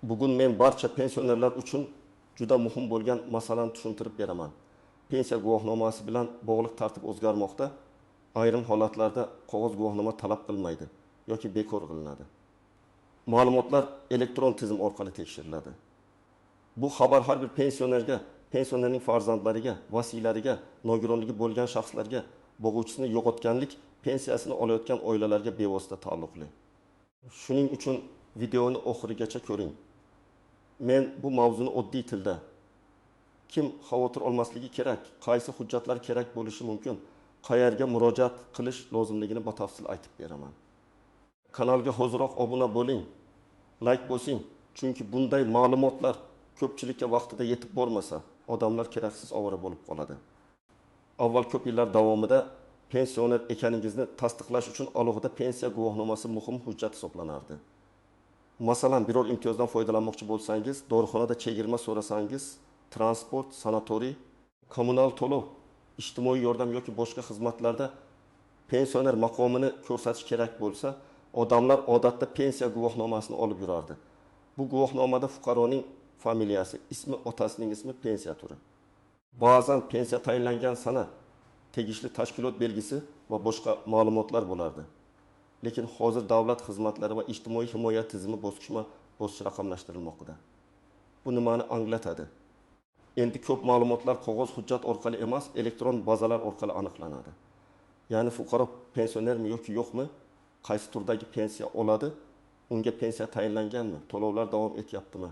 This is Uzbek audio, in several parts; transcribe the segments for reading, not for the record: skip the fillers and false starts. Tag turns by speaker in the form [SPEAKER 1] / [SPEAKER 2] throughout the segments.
[SPEAKER 1] Bugun men barcha pensionerlar uchun juda muhim bo'lgan masalani tushuntirib beraman. Pensiya guvohnomasi bilan bog'liq tartib o'zgarmoqda, ayrim holatlarda qog'oz guvohnoma talab qilinmaydi yoki bekor qilinadi. Ma'lumotlar elektron tizim orqali tekshiriladi. Bu xabar har bir pensionerga, pensionerning farzandlariga, vasiylariga, nogironligi bo'lgan shaxslarga, bo'g'uvchisini yo'qotganlik pensiyasini olayotgan oilalarga bevosita taalluqli. Shuning uchun videoni oxirigacha ko'ring. Men bu mavzuni oddiy tilda, kim xavotir olmasligi kerak, qaysi hujjatlar kerak bo'lishi mumkin, qayerga murojaat qilish lozimligini batafsil aytib beraman. Kanalga hoziroq obuna bo'ling, like bosing, chunki bunday ma'lumotlar ko'pchilikka vaqtida yetib bormasa, odamlar keraksiz ovora bo'lib qoladi. Avval ko'p yillar davomida pensioner ekaningizni tasdiqlash uchun alohida pensiya guvohnomasi muhim hujjat hisoblanardi. Masalan, biror imtiyozdan foydalanmoqchi bo'lsangiz, dorixonada chegirma so'rasangiz, transport, sanatoriy, kommunal to'lov, ijtimoiy yordam yoki boshqa xizmatlarda pensioner maqomini ko'rsatish kerak bo'lsa, odamlar odatda pensiya guvohnomasini olib yurardi. Bu guvohnomada fuqaroning familiyasi, ismi, otasining ismi, pensiya turi. Ba'zan pensiya tayinlangan sana, tegishli tashkilot belgisi va boshqa ma'lumotlar bo'lardi. Lekin hozir davlat xizmatlari va ijtimoiy himoya tizimi bosqichma-bosqich raqamlashtirilmoqda. Bu nimani anglatadi? Endi ko'p ma'lumotlar qog'oz hujjat orqali emas, elektron bazalar orqali aniqlanadi. Ya'ni fuqaro pensionermi yoki yo'qmi, qaysi turdagi pensiya oladi, unga pensiya tayinlanganmi, to'lovlar davom etyaptimi?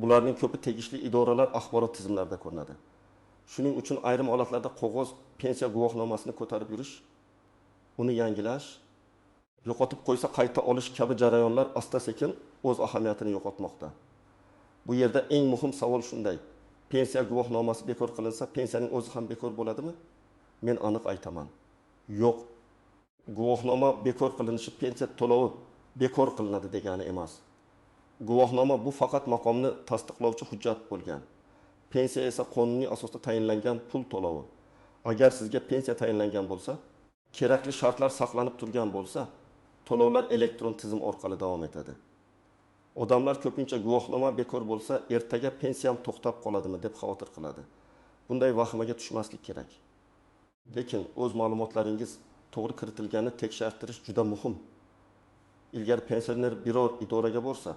[SPEAKER 1] Bularning ko'pi tegishli idoralar axborot tizimlarida ko'rinadi. Shuning uchun ayrim holatlarda qog'oz pensiya guvohnomasini ko'tarib yurish, uni yangilash, yo'qotib qo'ysa qayta olish kabi jarayonlar asta-sekin o'z ahamiyatini yo'qotmoqda. Bu yerda eng muhim savol shunday: pensiya guvohnomasi bekor qilinsa, pensiyaning o'zi ham bekor bo'ladimi? Men aniq aytaman, yo'q. Guvohnoma bekor qilinishi pensiya to'lovi bekor qilinadi degani emas. Guvohnoma bu faqat maqomni tasdiqlovchi hujjat bo'lgan. Pensiya esa qonuniy asosda tayinlangan pul to'lovi. Agar sizga pensiya tayinlangan bo'lsa, kerakli shartlar saqlanib turgan bo'lsa, to'lovlar elektron tizim orqali davom etadi. Odamlar ko'pincha guvohnoma bekor bo'lsa, ertaga pensiyam to'xtab qoladimi deb xavotir qiladi. Bunday vahimaga tushmaslik kerak. Lekin o'z ma'lumotlaringiz to'g'ri kiritilganini tekshirtirish juda muhim. Ilgari pensioner biror idoraga borsa,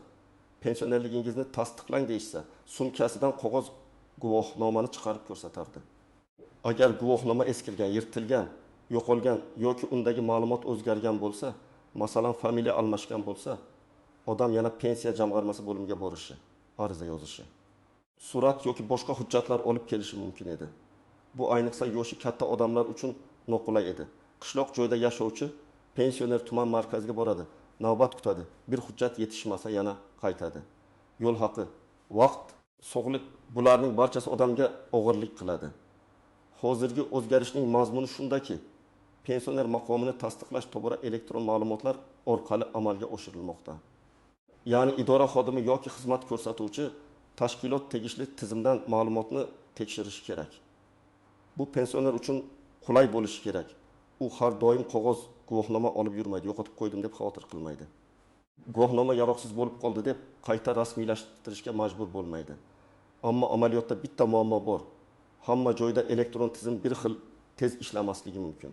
[SPEAKER 1] pensionerligingizni tasdiqlang deyishsa, sumkasidan qog'oz guvohnomani chiqarib ko'rsatardi. Agar guvohnoma eskirgan, yirtilgan, yo'qolgan yoki undagi ma'lumot o'zgargan bo'lsa, masalan, familiya almashgan bo'lsa, odam yana pensiya jamg'armasi bo'limiga borishi, ariza yozishi, surat yoki boshqa hujjatlar olib kelishi mumkin edi. Bu ayniqsa yoshi katta odamlar uchun noqulay edi. Qishloq joyda yashovchi pensioner tuman markaziga boradi, navbat kutadi, bir hujjat yetishmasa yana qaytadi. Yo'l haqi, vaqt, sog'liq, bularning barchasi odamga og'irlik qiladi. Hozirgi o'zgarishning mazmuni shundaki, pensioner maqomini tasdiqlash tobora elektron ma'lumotlar orqali amalga oshirilmoqda. Ya'ni idora xodimi yoki xizmat ko'rsatuvchi tashkilot tegishli tizimdan ma'lumotni tekshirishi kerak. Bu pensioner uchun qulay bo'lishi kerak. U har doim qog'oz guvohnoma olib yurmaydi, yo'qotib qo'ydim deb xavotir qilmaydi. Guvohnoma yaroqsiz bo'lib qoldi deb qayta rasmiylashtirishga majbur bo'lmaydi. Ammo amaliyotda bitta muammo bor. Hamma joyda elektron tizim bir xil tez ishlamasligi mumkin.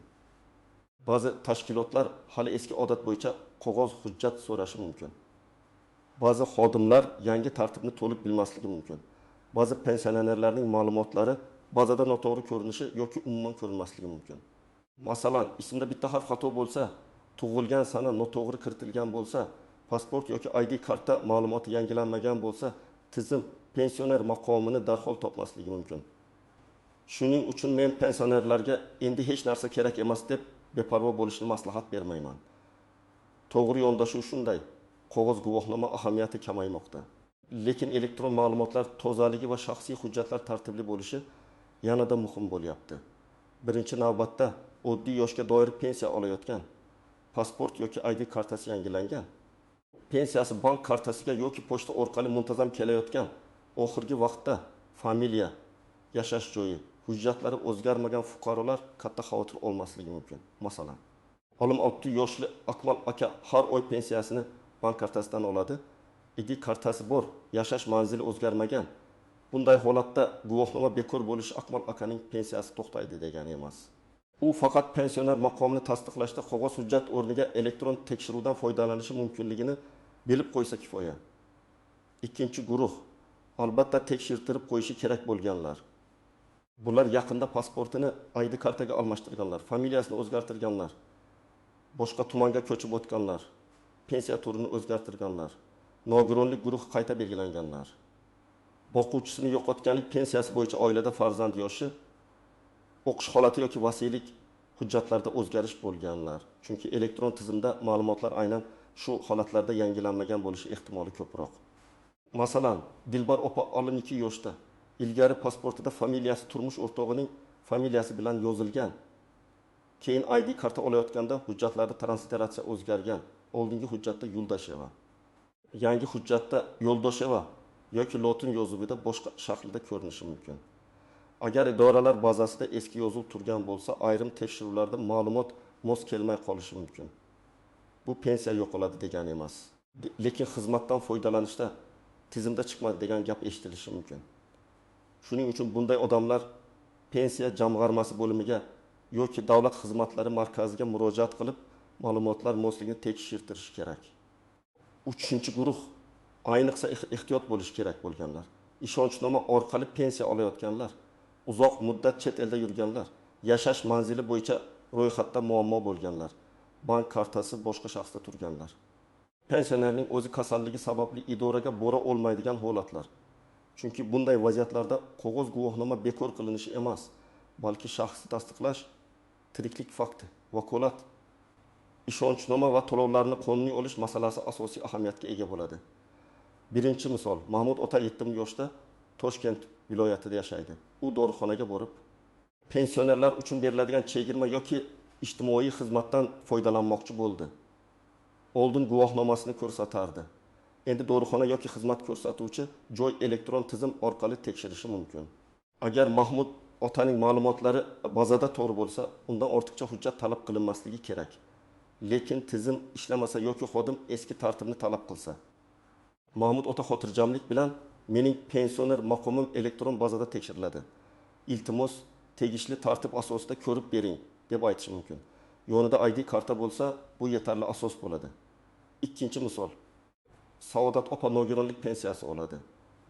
[SPEAKER 1] Ba'zi tashkilotlar hali eski odat bo'yicha qog'oz hujjat so'rashi mumkin. Ba'zi xodimlar yangi tartibni to'liq bilmasligi mumkin. Ba'zi pensionerlarning ma'lumotlari bazada noto'g'ri ko'rinishi yoki umuman ko'rinmasligi mumkin. Masalan, ismda bitta harf xato bo'lsa, tug'ilgan sana noto'g'ri kiritilgan bo'lsa, pasport yoki ID karta ma'lumoti yangilanmagan bo'lsa, tizim pensioner maqomini darhol topmasligi mumkin. Shuning uchun men pensionerlarga endi hech narsa kerak emas deb beparvo bo'lishni maslahat bermayman. To'g'ri yondashuv shunday, qog'oz guvohnoma ahamiyati kamaymoqda. Lekin elektron ma'lumotlar tozaligi va shaxsiy hujjatlar tartibli bo'lishi yanada muhim bo'lyapti. Birinchi navbatda oddiy yoshga doir pensiya olayotgan, pasport yoki ID kartasi yangilangan, pensiyasi bank kartasiga yoki pochta orqali muntazam kelayotgan, oxirgi vaqtda familiya, yashash joyi, hujjatlari o'zgarmagan fuqarolar katta xavotir olmasligi mumkin. Masalan, 66 yoshli Akmal aka har oy pensiyasini bank kartasidan oladi. ID kartasi bor, yashash manzili o'zgarmagan. Bunday holatda guvohnoma bekor bo'lishi Akmal akaning pensiyasi to'xtaydi degani emas. U faqat pensioner maqomini tasdiqlashda qog'oz hujjat o'rniga elektron tekshiruvdan foydalanishi mumkinligini bilib qo'ysa kifoya. Ikkinchi guruh, albatta tekshirtirib qo'yishi kerak bo'lganlar. Bular yaqinda pasportini ID kartaga almashtirganlar, familiyasini o'zgartirganlar, boshqa tumanga ko'chib o'tganlar, pensiya turini o'zgartirganlar, nogironlik guruhi qayta belgilanganlar, boquvchisini yo'qotganlik pensiyasi bo'yicha oilada farzand yoshi, o'qish holati yoki vasiylik hujjatlarida o'zgarish bo'lganlar. Chunki elektron tizimda ma'lumotlar aynan shu holatlarda yangilanmagan bo'lishi ehtimoli ko'proq. Masalan, Dilbar opa 52 yoshda, ilgari pasportida familiyasi turmush o'rtog'ining familiyasi bilan yozilgan. Keyin ID karta olayotganda hujjatlarda transliteratsiya o'zgargan. Oldingi hujjatda Yuldasheva, yangi hujjatda Yo'ldosheva yoki lotin yozuvida boshqa shaklda ko'rinishi mumkin. Agar idoralar bazasida eski yozuv turgan bo'lsa, ayrim tekshiruvlarda ma'lumot mos kelmay qolishi mumkin. Bu pensiya yo'qoladi degani emas. Lekin xizmatdan foydalanishda tizimda chiqmadi degan gap eshitilishi mumkin. Shuning uchun bunday odamlar pensiya jamg'armasi bo'limiga yoki davlat xizmatlari markaziga murojaat qilib, ma'lumotlar mosligini tekshirtirish kerak. Uchinchi guruh, ayniqsa ehtiyot bo'lish kerak bo'lganlar. Ishonchnoma orqali pensiya olayotganlar, uzoq muddat chet elda yurganlar, yashash manzili bo'yicha ro'yxatda muammo bo'lganlar, bank kartasi boshqa shaxsda turganlar. Pensionerning o'zi kasalligi sababli idoraga bora olmaydigan holatlar. Chunki bunday vaziyatlarda qog'oz guvohnoma bekor qilinishi emas, balki shaxsni tasdiqlash, tiriklik fakti, vakolat, ishonchnoma va to'lovlarni qonuniy olish masalasi asosiy ahamiyatga ega bo'ladi. Birinchi misol, Mahmud ota 7 yoshda Toshkent viloyatida yashaydi. U dorixonaga borib, pensionerlar uchun beriladigan chegirma yoki ijtimoiy xizmatdan foydalanmoqchi bo'ldi. Oldin guvohnomasini ko'rsatardi. Endi dorixona yoki xizmat ko'rsatuvchi joy elektron tizim orqali tekshirishi mumkin. Agar Mahmud otaning ma'lumotlari bazada to'g'ri bo'lsa, undan ortiqcha hujjat talab qilinmasligi kerak. Lekin tizim ishlamasa yoki xodim eski tartibni talab qilsa, Mahmud ota xotirjamlik bilan mening pensioner maqomim elektron bazada tekshiriladi. Iltimos, tegishli tartib asosida ko'rib bering deb aytish mumkin. Yonida ID karta bo'lsa, bu yetarli asos bo'ladi. Ikkinchi misol. Saodat opa nogironlik pensiyasi oladi.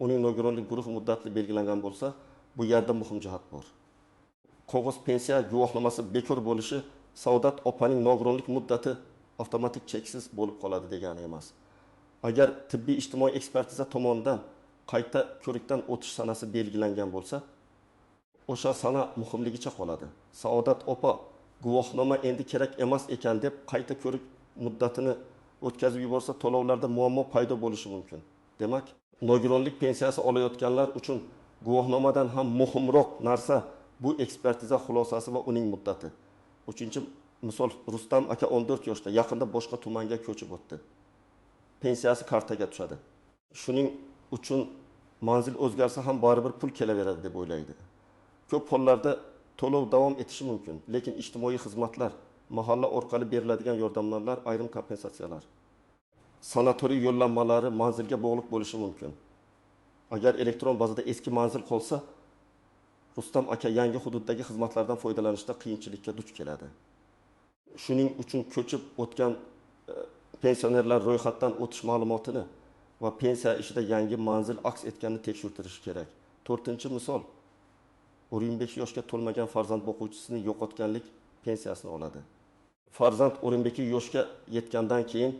[SPEAKER 1] Uning nogironlik guruhi muddatli belgilangan bo'lsa, bu yerda muhim jihat bor. Qog'oz pensiya guvohnomasi bekor bo'lishi Saodat opaning nogironlik muddati avtomatik cheksiz bo'lib qoladi degani emas. Agar tibbiy ijtimoiy ekspertiza tomonidan qayta ko'rikdan o'tish sanasi belgilangan bo'lsa, o'sha sana muhimligicha qoladi. Saodat opa guvohnoma endi kerak emas ekan deb qayta ko'rik muddatini o'tkazib yuborsa, to'lovlarda muammo paydo bo'lishi mumkin. Demak, nogironlik pensiyasi olayotganlar uchun guvohnomadan ham muhimroq narsa bu ekspertiza xulosasi va uning muddati. Uchinchi misol, Rustam aka 14 yoshda, yaqinda boshqa tumanga ko'chib o'tdi. Pensiyasi kartaga tushadi. Shuning uchun manzil o'zgarsa ham baribir pul kelaveradi deb o'ylaydi. Ko'p hollarda to'lov davom etishi mumkin, lekin ijtimoiy xizmatlar, mahalla orqali beriladigan yordamlar, ayrim kompensatsiyalar, sanatoriy yo'llanmalari manzilga bog'liq bo'lishi mumkin. Agar elektron bazada eski manzil qolsa, Rustam aka yangi hududdagi xizmatlardan foydalanishda qiyinchilikka duch keladi. Shuning uchun ko'chib o'tgan pensionerlar ro'yxatdan o'tish ma'lumotini va pensiya ishida yangi manzil aks etganini tekshirtirish kerak. To'rtinchi misol, 15 yoshga to'lmagan farzand boquvchisini yo'qotganlik pensiyasini oladi. Farzand 12 yoshga yetgandan keyin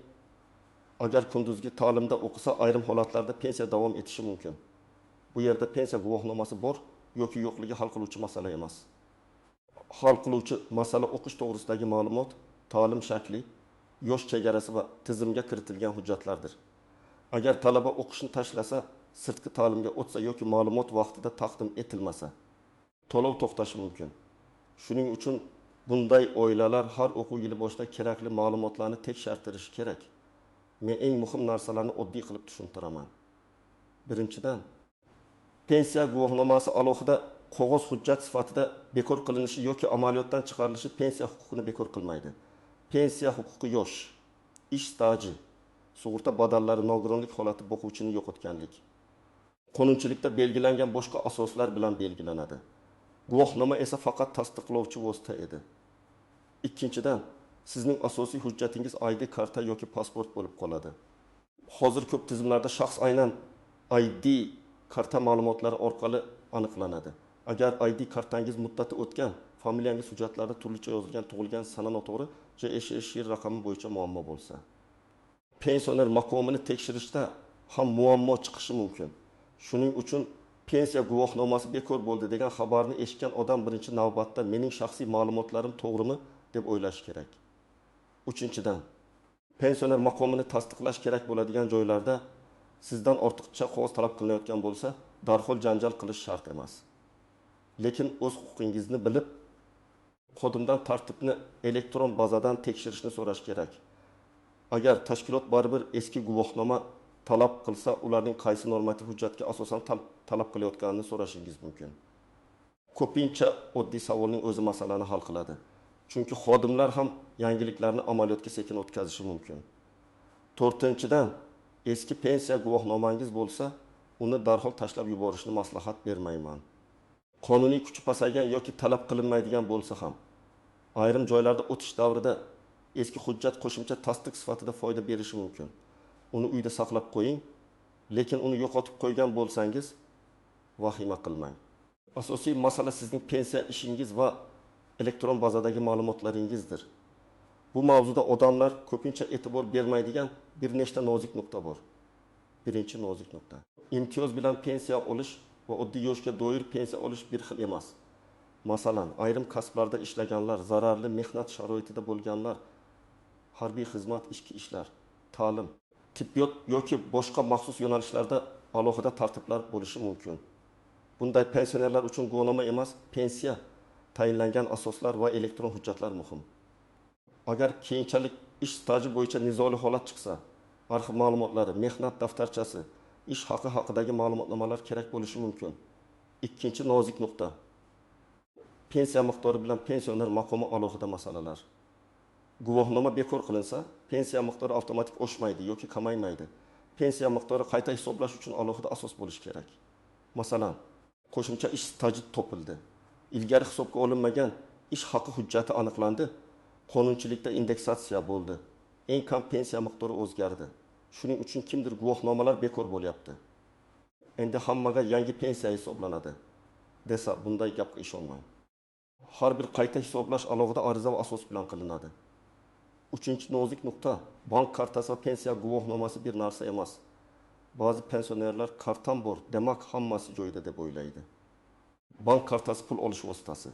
[SPEAKER 1] agar kunduzgi ta'limda o'qisa, ayrim holatlarda pensiya davom etishi mumkin. Bu yerda pensiya guvohnomasi bor yoki yo'qligi hal qiluvchi masala emas. Hal qiluvchi masala o'qish to'g'risidagi ma'lumot, ta'lim shakli, yosh chegarasi va tizimga kiritilgan hujjatlardir. Agar talaba o'qishni tashlasa, sirtqi ta'limga o'tsa yoki ma'lumot vaqtida taqdim etilmasa, to'lov to'xtashi mumkin. Shuning uchun bunday oilalar har o'quv yili boshida kerakli ma'lumotlarni tekshirtirishi kerak. Men eng muhim narsalarni oddiy qilib tushuntiraman. Birinchidan, pensiya guvohnomasi alohida qog'oz hujjat sifatida bekor qilinishi yoki amaliyotdan chiqarilishi pensiya huquqini bekor qilmaydi. Pensiya huquqi yosh, ish staji, Sug'urta badallari, nogironlik holati, boquvchini yo'qotganlik. Qonunchilikda belgilangan boshqa asoslar bilan belgilanadi. Guvohnoma esa faqat tasdiqlovchi vosita edi. Ikkinchidan, sizning asosiy hujjatingiz ID karta yoki pasport bo'lib qoladi. Hozir ko'p tizimlarda shaxs aynan ID karta ma'lumotlari orqali aniqlanadi. Agar ID kartangiz muddati o'tgan, familiyangiz hujjatlarda turlicha yozilgan, tug'ilgan sana noto'g'ri, JSHSH raqami bo'yicha muammo bo'lsa, pensioner maqomini tekshirishda ham muammo chiqishi mumkin. Shuning uchun pensiya guvohnomasi bekor bo'ldi degan xabarni eshitgan odam birinchi navbatda mening shaxsiy ma'lumotlarim to'g'rimi deb o'ylashi kerak. Uchinchidan, pensioner maqomini tasdiqlash kerak bo'ladigan joylarda sizdan ortiqcha qog'oz talab qilinayotgan bo'lsa, darhol janjal qilish shart emas. Lekin o'z huquqingizni bilib, xodimdan tartibni elektron bazadan tekshirishni so'rash kerak. Agar tashkilot baribir eski guvohnoma talab qilsa, ularning qaysi normativ hujjatga asosan talab qilayotganini so'rashingiz mumkin. Ko'pincha oddiy savolning o'zi masalani hal qiladi. Chunki xodimlar ham yangiliklarni amaliyotga sekin o'tkazishi mumkin. To'rtinchidan, eski pensiya guvohnomangiz bo'lsa, uni darhol tashlab yuborishni maslahat bermayman. Qonuniy kuchi pasaygan yoki talab qilinmaydigan bo'lsa ham, ayrim joylarda o'tish davrida eski hujjat qo'shimcha tasdiq sifatida foyda berishi mumkin. Uni uyda saqlab qo'ying, lekin uni yo'qotib qo'ygan bo'lsangiz, vahima qilmang. Asosiy masala sizning pensiya ishingiz va elektron bazadagi ma'lumotlaringizdir. Bu mavzuda odamlar ko'pincha e'tibor bermaydigan bir nechta nozik nuqta bor. Birinchi nozik nuqta. Imtiyoz bilan pensiya olish va oddiy yoshga doir pensiya olish bir xil emas. Masalan, ayrim kasblarda ishlaganlar, zararli mehnat sharoitida bo'lganlar, harbiy xizmat, ichki ishlar, ta'lim, tibbiyot yoki boshqa maxsus yo'nalishlarda alohida tartiblar bo'lishi mumkin. Bunday pensionerlar uchun guvohnoma emas, pensiya tayinlangan asoslar va elektron hujjatlar muhim. Agar keyinchalik ish staji bo'yicha nizoli holat chiqsa, arxiv ma'lumotlari, mehnat daftarchasi, ish haqi haqidagi ma'lumotnomalar kerak bo'lishi mumkin. Ikkinchi nozik nuqta. Pensiya miqdori bilan pensioner maqomi alohida masalalar. Guvohnoma bekor qilinsa, pensiya miqdori avtomatik oshmaydi yoki kamaymaydi. Pensiya miqdori qayta hisoblash uchun alohida asos bo'lishi kerak. Masalan, qo'shimcha ish staji topildi. Ilgari hisobga olinmagan ish haqi hujjati aniqlandi. Qonunchilikda indeksatsiya bo'ldi. Eng kam pensiya miqdori o'zgardi. Shuning uchun kimdir guvohnomalar bekor bo'lyapti. Endi hammaga yangi pensiya hisoblanadi desa, bunday gapga ishonmang. Har bir qayta hisoblash alohida ariza va asos bilan qilinadi. Uchinchi nozik nuqta, bank kartasi va pensiya guvohnomasi bir narsa emas. Ba'zi pensionerlar kartam bor, demak hammasi joyida deb o'ylaydi. Bank kartasi pul olish vositasi.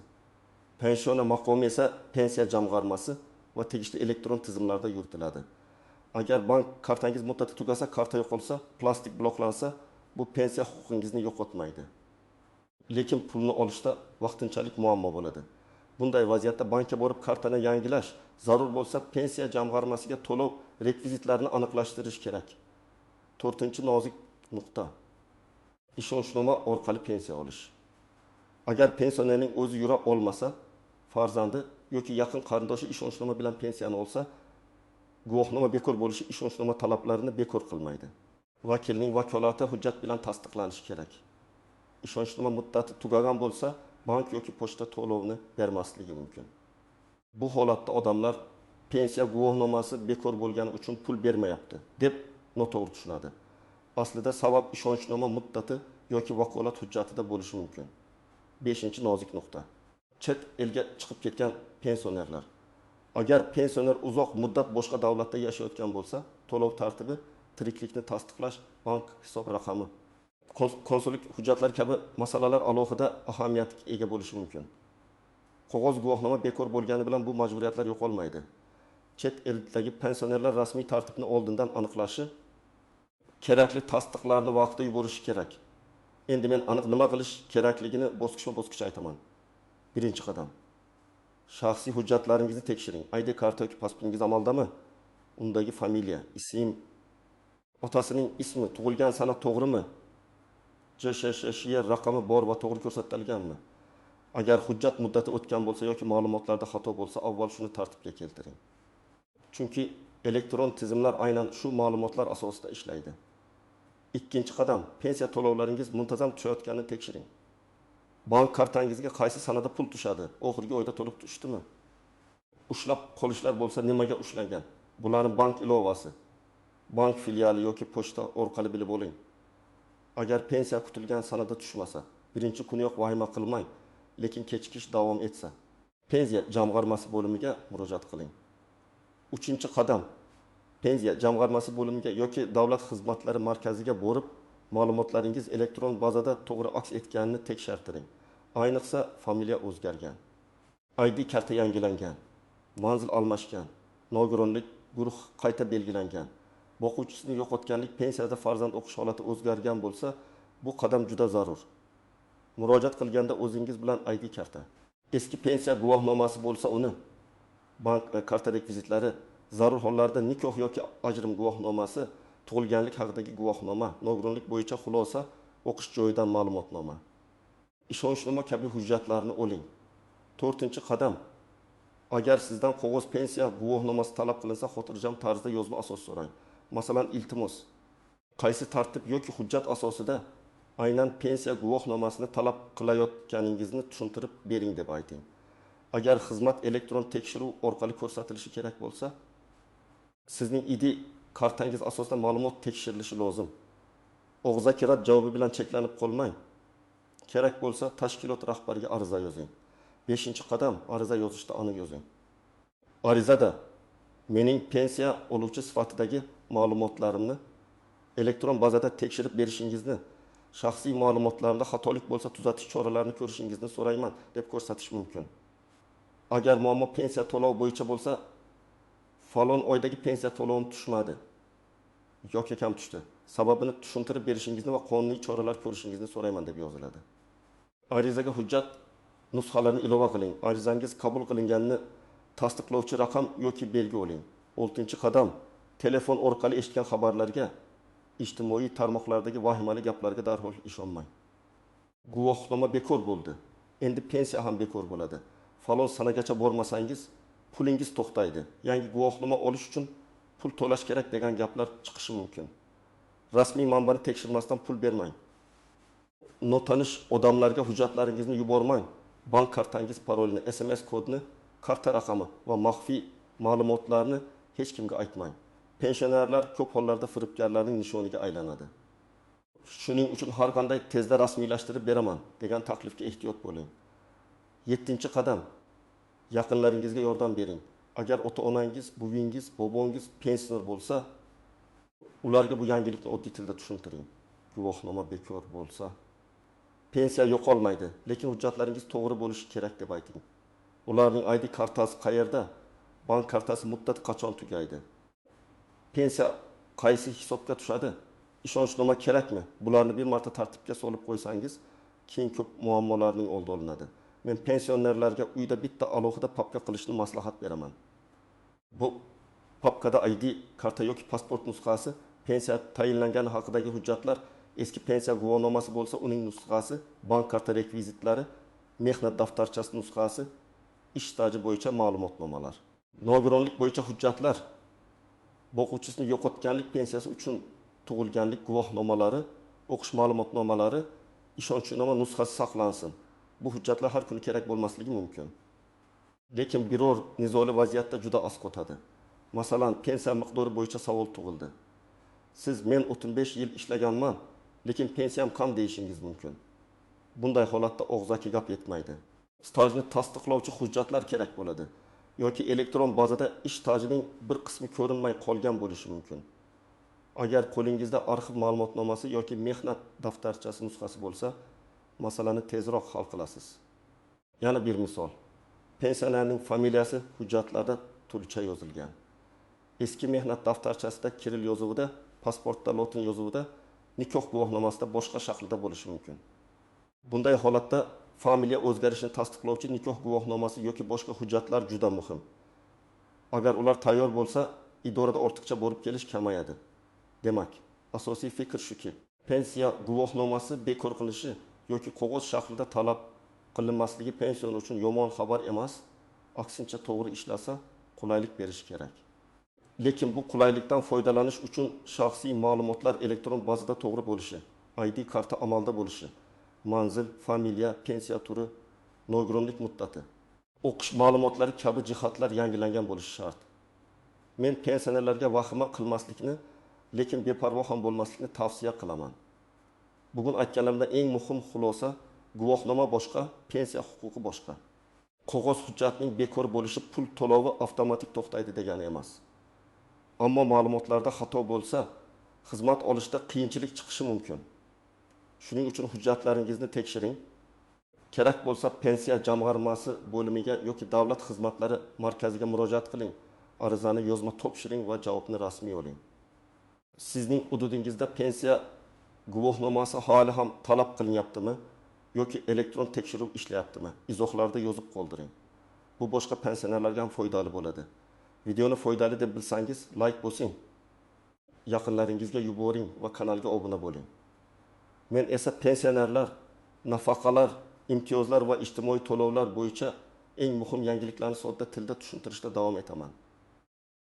[SPEAKER 1] Pensioner maqomi esa pensiya jamg'armasi va tegishli elektron tizimlarda yuritiladi. Agar bank kartangiz muddati tugasa, karta yo'qolsa, plastik bloklansa, bu pensiya huquqingizni yo'qotmaydi. Lekin pulni olishda vaqtinchalik muammo bo'ladi. Bunday vaziyatda bankka borib kartani yangilash, zarur bo'lsa pensiya jamg'armasiga to'lov rekvizitlarini aniqlashtirish kerak. To'rtinchi nozik nuqta. Ishonchnoma orqali pensiya olish. Agar pensionerning o'zi yura olmasa, farzandi yoki yaqin qarindoshi ishonchnoma bilan pensiyani olsa, guvohnoma bekor bo'lishi ishonchnoma talablarini bekor qilmaydi. Vakilning vakolati hujjat bilan tasdiqlanishi kerak. Ishonchnoma muddati tugagan bo'lsa, bank yoki pochta to'lovni bermasligi mumkin. Bu holatda odamlar pensiya guvohnomasi bekor bo'lgani uchun pul bermayapti deb noto'g'ri tushunadi. Aslida sabab ishonchnoma muddati yoki vakolat hujjatida bo'lishi mumkin. Beshinchi nozik nuqta. Chet elga chiqib ketgan pensionerlar. Agar pensioner uzoq muddat boshqa davlatda yashayotgan bo'lsa, to'lov tartibi, tiriklikni tasdiqlash, bank hisob raqami, konsullik hujjatlari kabi masalalar alohida ahamiyatga ega bo'lishi mumkin. Qog'oz guvohnoma bekor bo'lgani bilan bu majburiyatlar yo'qolmaydi. Chet eldagi pensionerlar rasmiy tartibni oldindan aniqlashi, kerakli tasdiqlarni vaqtida yuborishi kerak. Endi men aniq nima qilish kerakligini bosqichma-bosqich aytaman. Birinchi qadam. Shaxsiy hujjatlaringizni tekshiring. ID karta yoki pasportingiz amaldami? Undagi familiya, ism, otasining ismi, tug'ilgan sana to'g'rimi? JSHSH raqami bor va to'g'ri ko'rsatilganmi? Agar hujjat muddati o'tgan bo'lsa yoki ma'lumotlarda xato bo'lsa, avval shuni tartibga keltiring. Chunki Elektron tizimlar aynan shu ma'lumotlar asosida ishlaydi. Ikkinchi qadam: pensiya to'lovlaringiz muntazam tushayotganini tekshiring. Bank kartangizga qaysi sanada pul tushadi? Oxirgi oyda to'liq tushdimi? Ushlab qolishlar bo'lsa, nimaga ushlangan? Bularni bank ilovasi, bank filiali yoki pochta orqali bilib oling. Agar pensiya kutilgan sanada tushmasa, birinchi kuniyoq vahima qilmang, lekin kechikish davom etsa, pensiya jamg'armasi bo'limiga murojaat qiling. Uchinchi qadam: pensiya jamg'armasi bo'limiga yoki davlat xizmatlari markaziga borib, ma'lumotlaringiz elektron bazada to'g'ri aks etganini tekshirtiring. Ayniqsa familiya o'zgargan, ID karta yangilangan, manzil almashgan, nogironlik guruh qayta belgilangan, boquvchisini yo'qotganlik pensiyada farzand o'qish holati o'zgargan bo'lsa, bu qadam juda zarur. Murojaat qilganda o'zingiz bilan ID karta, eski pensiya guvohnomasi bo'lsa uni, bank karta rekvizitlari, zarur hollarda nikoh yoki ajrim guvohnomasi, tug'ilganlik haqidagi guvohnoma, nogironlik bo'yicha xulosa, o'qish joyidan ma'lumotnoma, ishonchnoma kabi hujjatlarni oling. To'rtinchi qadam: agar sizdan qog'oz pensiya guvohnomasi talab qilinsa, xotirjam tarzda yozma asos so'rang. Masalan, iltimos, qaysi tartib yoki hujjat asosida aynan pensiya guvohnomasini talab qilayotganingizni tushuntirib bering deb ayting. Agar xizmat elektron tekshiruv orqali ko'rsatilishi kerak bo'lsa, sizning ID kartangiz asosida ma'lumot tekshirilishi lozim. Og'zaki rad javobi bilan cheklanib qolmang. Kerak bo'lsa, tashkilot rahbariga ariza yozing. Beshinchi qadam: ariza yozishda aniq yozing. Arizada mening pensiya oluvchi sifatidagi ma'lumotlarimni elektron bazada tekshirib berishingizni, shaxsiy ma'lumotlarimda xatolik bo'lsa tuzatish choralarini ko'rishingizni so'rayman deb ko'rsatish mumkin. Agar muammo pensiya to'lov bo'yicha bo'lsa, falon oydagi pensiya to'lovim tushmadi yoki kam tushdi, sababini tushuntirib berishingizni va qonuniy choralar ko'rishingizni so'rayman deb yoziladi. Arizaga hujjat nusxalarini ilova qiling. Arizangiz qabul qilinganini tasdiqlovchi raqam yoki belgi oling. Oltinchi qadam: telefon orqali eshitgan xabarlarga, ijtimoiy tarmoqlardagi vahimali gaplarga darhol ishonmang. Guvohnoma bekor bo'ldi, endi pensiya ham bekor bo'ladi. Falon sanagacha bormasangiz pulingiz to'xtaydi. Yangi guvohnoma olish uchun pul to'lash kerak degan gaplar chiqishi mumkin. Rasmiy manbani tekshirmasdan pul bermang. Notanish odamlarga hujjatlaringizni yubormang. Bank kartangiz parolini, SMS kodini, karta raqami va maxfiy ma'lumotlarni hech kimga aytmang. Pensionerlar ko'p hollarda firibgarlarning nishoniga aylanadi. Shuning uchun har qanday tezda rasmiylashtirib beraman degan taklifga ehtiyot bo'ling. Yettinchi qadam: yaqinlaringizga yordam bering. Agar ota-onangiz, buvingiz, bobongiz pensioner bo'lsa, ularga bu yangilikni oddiy tilda tushuntiring. Guvohnoma bekor bo'lsa, pensiya yo'qolmaydi, lekin hujjatlaringiz to'g'ri bo'lishi kerak deb ayting. Ularning ID kartasi qayerda? Bank kartasi muddati qachon tugaydi? Pensiya qaysi hisobga tushadi? Ishonchnoma kerakmi? Bularni bir marta tartibga solib qo'ysangiz, keyin ko'p muammolarning oldi olinadi. Men pensionerlarga uyda bitta alohida papka qilishni maslahat beraman. Bu papkada ID karta yoki pasport nusxasi, pensiya tayinlangani haqidagi hujjatlar, eski pensiya guvohnomasi bo'lsa uning nusxasi, bank karta rekvizitlari, mehnat daftarchasi nusxasi, ish staji bo'yicha ma'lumotnomalar, nogironlik bo'yicha hujjatlar, boquvchisini yo'qotganlik pensiyasi uchun tug'ilganlik guvohnomalari, o'qish ma'lumotnomalari, ishonchnoma nusxasi saqlansin. Bu hujjatlar har kuni kerak bo'lmasligi mumkin. Lekin biror nizoli vaziyatda juda asqotadi. Masalan, pensiya miqdori bo'yicha savol tug'ildi. Siz men 35 yil ishlaganman, lekin pensiyam kam deyishingiz mumkin. Bunday holatda og'zaki gap yetmaydi. Stajni tasdiqlovchi hujjatlar kerak bo'ladi yoki elektron bazada ish stajining bir qismi ko'rinmay qolgan bo'lishi mumkin. Agar qo'lingizda arxiv ma'lumotnomasi yoki mehnat daftarchasi nusxasi bo'lsa, masalani tezroq hal qilasiz. Yana bir misol. Pensionerning familiyasi hujjatlarda turkcha yozilgan. Eski mehnat daftarchasida kiril yozuvida, pasportda lotin yozuvida, nikoh guvohnomasida boshqa shaklda bo'lishi mumkin. Bunday holatda familiya o'zgarishini tasdiqlovchi nikoh guvohnomasi yoki boshqa hujjatlar juda muhim. Agar ular tayyor bo'lsa, idorada ortiqcha borib kelish kamayadi. Demak, asosiy fikr shuki, pensiya guvohnomasi bekor qilinishi yoki qog'oz shaklida talab qilinmasligi pensioner uchun yomon xabar emas, aksincha to'g'ri ishlasa qulaylik berishi kerak. Lekin bu qulaylikdan foydalanish uchun shaxsiy ma'lumotlar elektron bazada to'g'ri bo'lishi, ID karta amalda bo'lishi, manzil, familiya, pensiya turi, nogironlik muddati, o'qish ma'lumotlari kabi jihatlar yangilangan bo'lishi shart. Men pensionerlarga vahima qilmaslikni, lekin beparvo ham bo'lmaslikni tavsiya qilaman. Bugun aytganlarimdan eng muhim xulosa: guvohnoma boshqa, pensiya huquqi boshqa. Qog'oz hujjatning bekor bo'lishi pul to'lovi avtomatik to'xtaydi degani emas. Ammo ma'lumotlarda xato bo'lsa, xizmat olishda qiyinchilik chiqishi mumkin. Shuning uchun hujjatlaringizni tekshiring. Kerak bo'lsa, pensiya jamg'armasi bo'limiga yoki davlat xizmatlari markaziga murojaat qiling. Arizani yozma topshiring va javobni rasmiy oling. Sizning hududingizda pensiya guvohnomasi hali ham talab qilinyaptimi yoki elektron tekshiruv ishlayaptimi? Izohlarda yozib qoldiring. Bu boshqa pensionerlarga ham foydali bo'ladi. Videoni foydali deb bilsangiz, layk bosing. Yaqinlaringizga yuboring va kanalga obuna bo'ling. Men esa pensionerlar, nafaqalar, imtiyozlar va ijtimoiy to'lovlar bo'yicha eng muhim yangiliklarni sodda tilda tushuntirishda davom etaman.